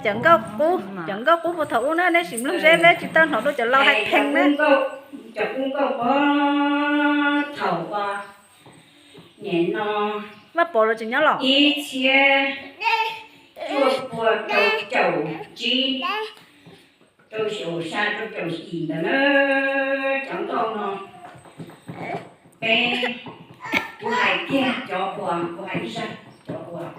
Cov nkauj qub, cov nkauj qub puag thaum ub na, neb sim mloog seb peb tsis tau hnov dua cov laus hais pheej na. Cov nkauj qub thaum ub, nim no Vaj Pov los tseem nyob los? Ib txhiab cuaj pua rau caum tsib, rau xyoo xya rau caum yim ntawd na, cov nkauj no. Peb, kuv hais kiag cov uas, kuv hais ib zaj cov uas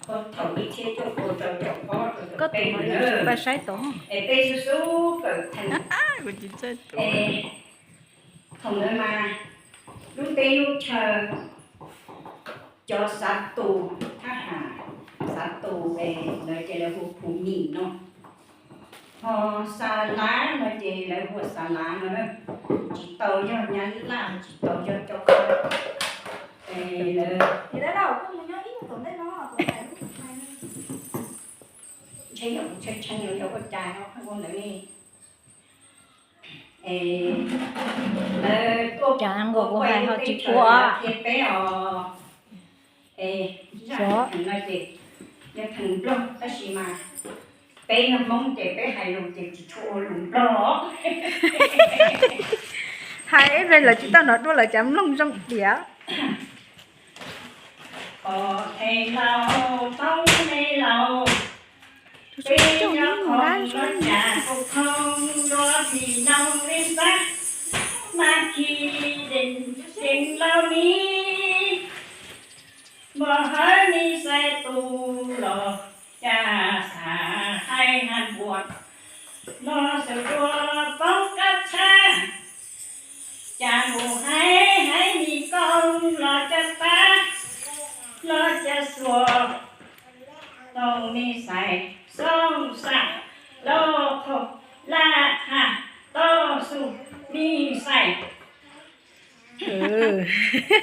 puag thaum ib txhiab cuaj pua rau caum ob rau caum peb ntawd na. Es peb xub xub kawm theem. Thaum ntawd mas lub teb lub chaw, cov xav tus, thab ham xav tus es lawv ces lawv hu phu mim no, ho xa lab no ces lawv hu xa lab no, tsis tau yog nyab laj, tsis tau yog cov, es lawv ntshe yog kuv tshee tshee los yog ua cas no ua ntawd ne. Lawv tuaj, cas nkaus kuv hais ho tsis ua thiab peb os. Zaj no ces yog theem Nplog tab sis mas peb yog Hmoob ces peb hais lus ces tsis tshua ua lus Nplog. Hais ib pliag lawv tsis tau hnov dua lawv cas mloog zoo diam. Pog thej laus, pog thej laus, peb nyob khoom los cas kuj khoom dua phim noog li xab, mas khi deev deev laus ni, npog hawv ni xais tus los cas xav hais has npuas, los xav dua poob kab tshab, cas mus hais hais ni koob los cas pab, los cas xuas, toom ni xais xoob xaj, los qhov laj thaj toj xu ni xais. Zaj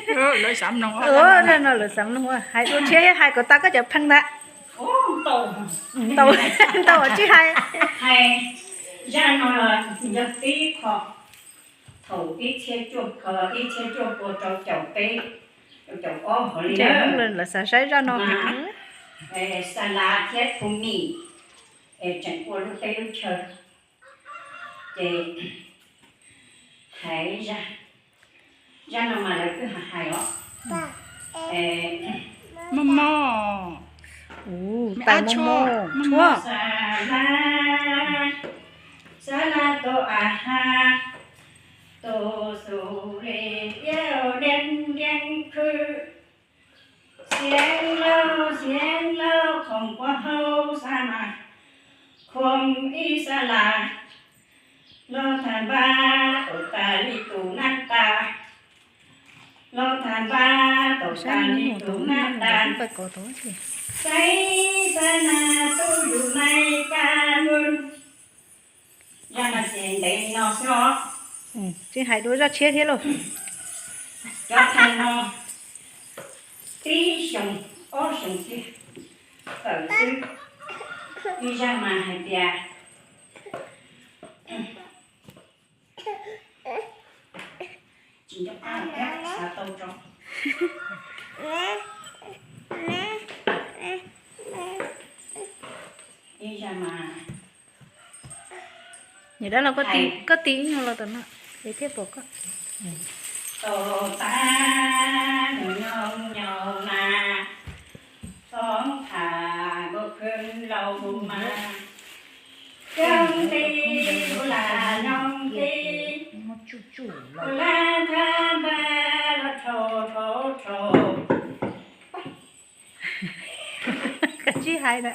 no lawv xav mloog, hais dua tshiab thiab hais kom tag koj cov pheej ntag. Ntau, ntau tsis hais. Hais zaj no los yog tib qho thaum ib txhiab cuaj, ib txhiab cuaj pua rau caum peb, rau caum ob hov li na. Lawv xav saib zaj no. Xa lav thiab phu mim es tseem ua lub teb lub chaw. Ces hais zaj, zaj no mas lawv twb hais hais os. Moj moj, tais moj moj, tshuab. Xa lav, xa lav tau a ha, tus xu li yau deev deev khw. Xeev laus, xeev laus, khoom puas hau xa mas, khoom ib xa las, los tham npaj tau tas li tus naj tas, los tham npaj tau tas li tus naj tas, saib xa nas tub yus nai ka nws. Zaj no ces ntev no xwb os. Tsis hais dua zaj tshiab thiab lauj. Cov tham no tib xyoos ob xyoos kiag tawm xwb. Ib zaj mas hais tias tsis nco qab thiab xav tau tso. Ib zaj mas Niam dab laug, koj tig ib nyuag los tom no es thiaj pom koj. Tau tas nyob nyob mas, txhob tham nkaus khwv laus mus mas, coob li ua las nyob li, ua las thab npaj los rhau rhau rhau. Koj tsis hais na.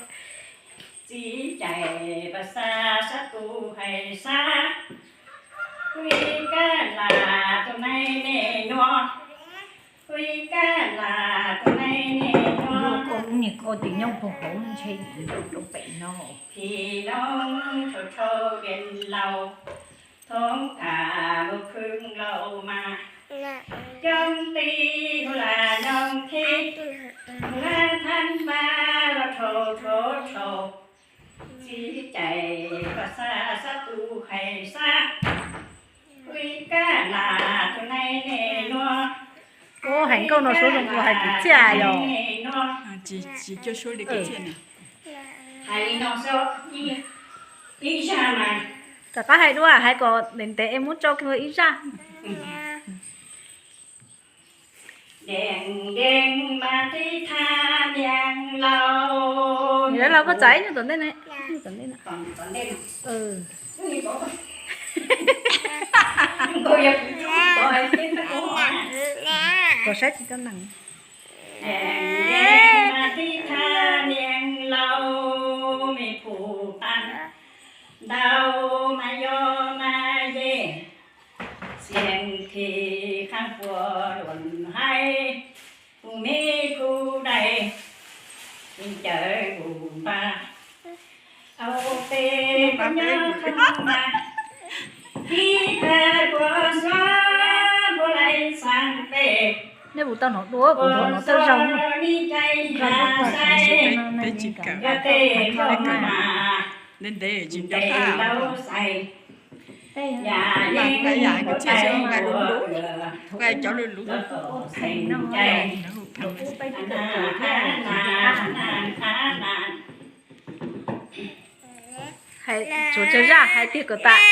Txiv cais pas xa sab tus hais sab, ua ib kab las tus nai ne nuav, ua ib kab las tus nai ne nuav. Koj lub niag koj tis nyob puag hauv ntshe rau pem no. Phim noog rhau rhau dees laus, thoob tham mus khwv laus mas, coob ti hu las noog khib, hu las thab npaj los rhau rhau rhau. Txiv cais pas xa sab tus hais sab, ua ib kab las tus nai ne nuav. Ua hais nkauj no suab zoo ua hais kwv txhiaj yog. Tsis coj suab li kwv txhiaj na. Hais li no xwb, ib zaj mas. Rov qab hais dua, hais kom ntev ntev es muab tso kiag ib zaj. Dees dees mas tib thaj niam laus. Niam laus, koj txais ib nyuag tom ntej ne. Tom ntej no. Kom saib tsis tau nees. Dees dees mas tib thaj niam laus, me pum pas ntau mas yog mas ye. Xiam thim qhab puas luam hais, kuv me kuv dais, kuv cawv kuv npab, au peb pab nyob khab mas, ib pab puas xov puas lais xav peb. Nej puas tau hnov dua, kuv hnov tau zoo. Peb tsis kawm, ntev ntev tsis nco qab. Yam yeej yam kuv txhiaj xyov ua lus lus, ua cov lus lus. Hais tsuav tsawg zaj hais tiag kom tas.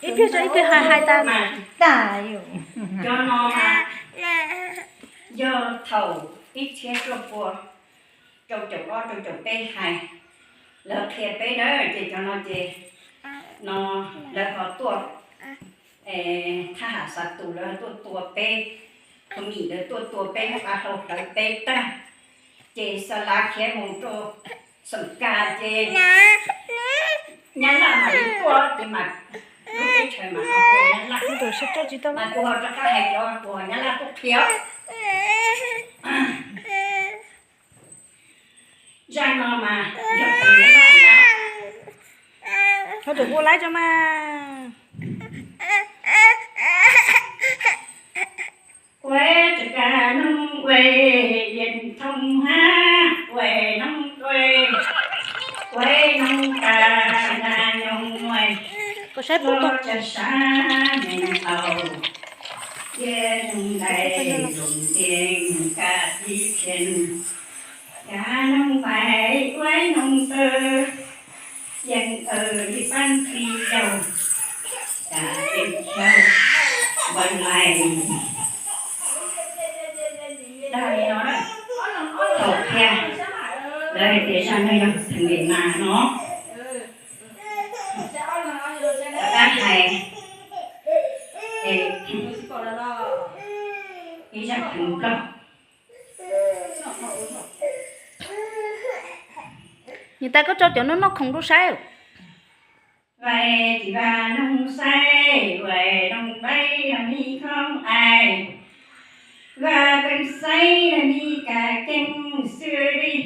Ib pliag tso ib pliag hais hais tas tas. Cov no mas yog thaum ib txhiab cuaj pua rau caum ob rau caum peb hais, lawv qhia peb na, ces cov no ces no lawv ho tuaj, thab ham xav tus lawv tuaj tua peb, tus mim lawv tuaj tua peb, lub qab hlau hlawv peb tag, ces xa lav khiav mus rau Xoom Kas ces Nyab Laj mam li tuaj ces mas lub teb chaws mas ho hu Nyab Laj. Mas kuv ho rov qab hais cov uas Nyab Laj tuaj qhia. Zaj no mas yog tus Nyab Laj ntag. Ho tus ua laib tso mas. Ua tsa ka noog ua, yeej thoob hab ua noog ua, ua noog ka na nyoog ua, koj saib puas tau tsa sab neeg tau, yeej ntais lub ntiag ka tib khia, ka noog pais ua noog taw, yeej aw li pab txhia yau, ka tib chaw npaj lais. Dag li no na, thaum qhia lawv hais tias zaj no yog theem Vietnam no, rov qab hais ib zaj theem Nplog. Niam tais, koj tso cov no noj khoom rau saib. Vais tim vaj noog xaib, vais noog pais los mi khoob ai, vaj peeb xaib los mi ka keeb xwb li,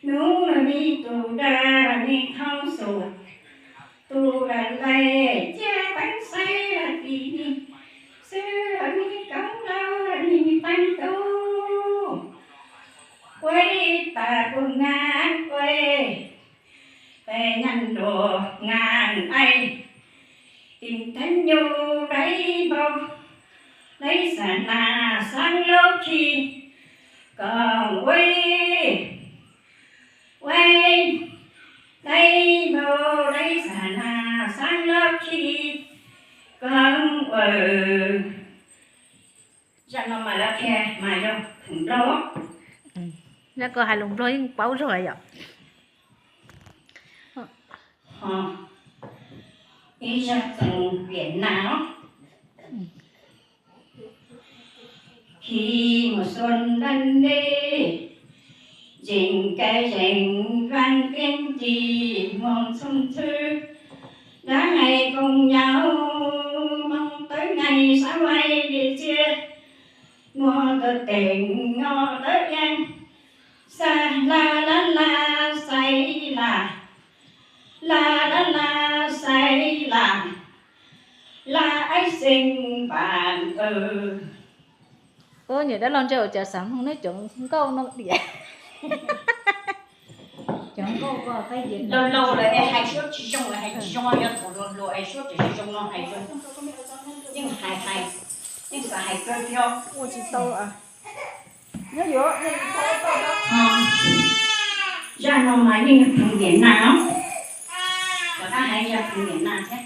nub los mi tus dag los mi khoob xus, tus dag lais cia peeb xaib los tim ni xwb los mi koob lauj los mi peeb tub. Ua li tas kuv ngaa ua, peb nyaaj nruas ngaa ai, tim theeb nyuj dai npau, dai xa nas xaab laub khi, koom ua, ua, dai npau, dai xa nas xaab laub khi, koom ua. Zaj no mas lawv qhia mas yog theem Nplog. Zaj koj hais lus Nplog yeej paub zog yom. Ho ib zaj txoos Vietnam os. Khi mùa xuân đến đây, rền cây rền vang tiếng chim muộn sung thư. Đã ngày cùng nhau mong tới ngày xa quay đi chia, mùa tơ tỉnh ngọ tới em. Sa la la la say la, la la la say la, la ái sinh bạn ơi. Ua niam dab laug ntshe ua cas xav mloog neb cov nkauj no diam. Cov nkauj ko, lauj lauj lawv hais suab tsis zoo, hais tsis zoo, yog thaum hluas hluas hais suab tsis zoo no hais zoo, yeej hais hais. Yeej xav hais kawg thiab. Ua tsis tau. Nyob yuav, zaj no mas yeej yog phoo niam nas os. Kom koj hais zaj phoo niam nas thiab.